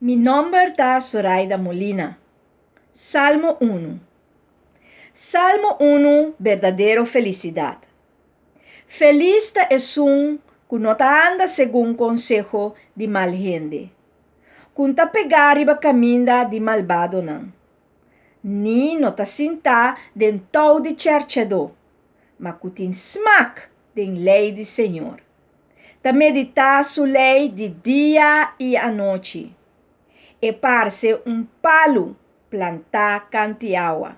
Mi nòmber ta Soraida Molina. Salmo unu. Salmo unu Berdadero felisidat. Felis ta esun ku no ta anda segun konseho di mal hende, ku n ta pegá riba kaminda di malbadonan, ni no ta sintá den tou di chèrchèdó, ma ku tin smak den lei di señor. Ta meditá su lei di dia i anochi. E parse un palu plantá kant'i awa,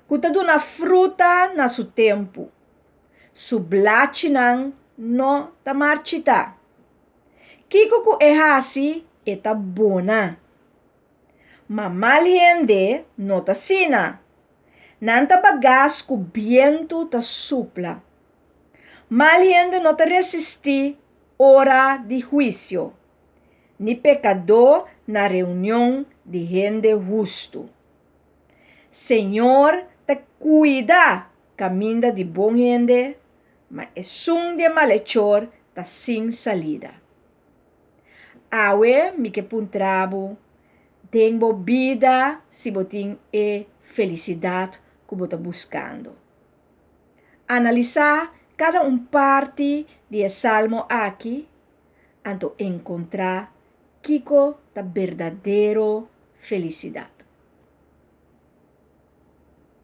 ku ta duna fruta na su tempu. Su blachinan no ta marchitá. Kiko ku e hasi, e ta bona. Ma mal hende no ta asina. Nan ta bagas ku bientu ta supla. Mal hende no ta resistí ora di huisio, ni pekadó na reunion di hende hustu. Señor ta kuida kaminda di bon hende, ma esun di e malechor ta sin salida. Awe mi ke puntra bo den bo bida si bo tin e felisidat ku bo ta buskando. Analisá kada un parti di e salmo aki, anto enkontrá kiko ta berdadero felisidat.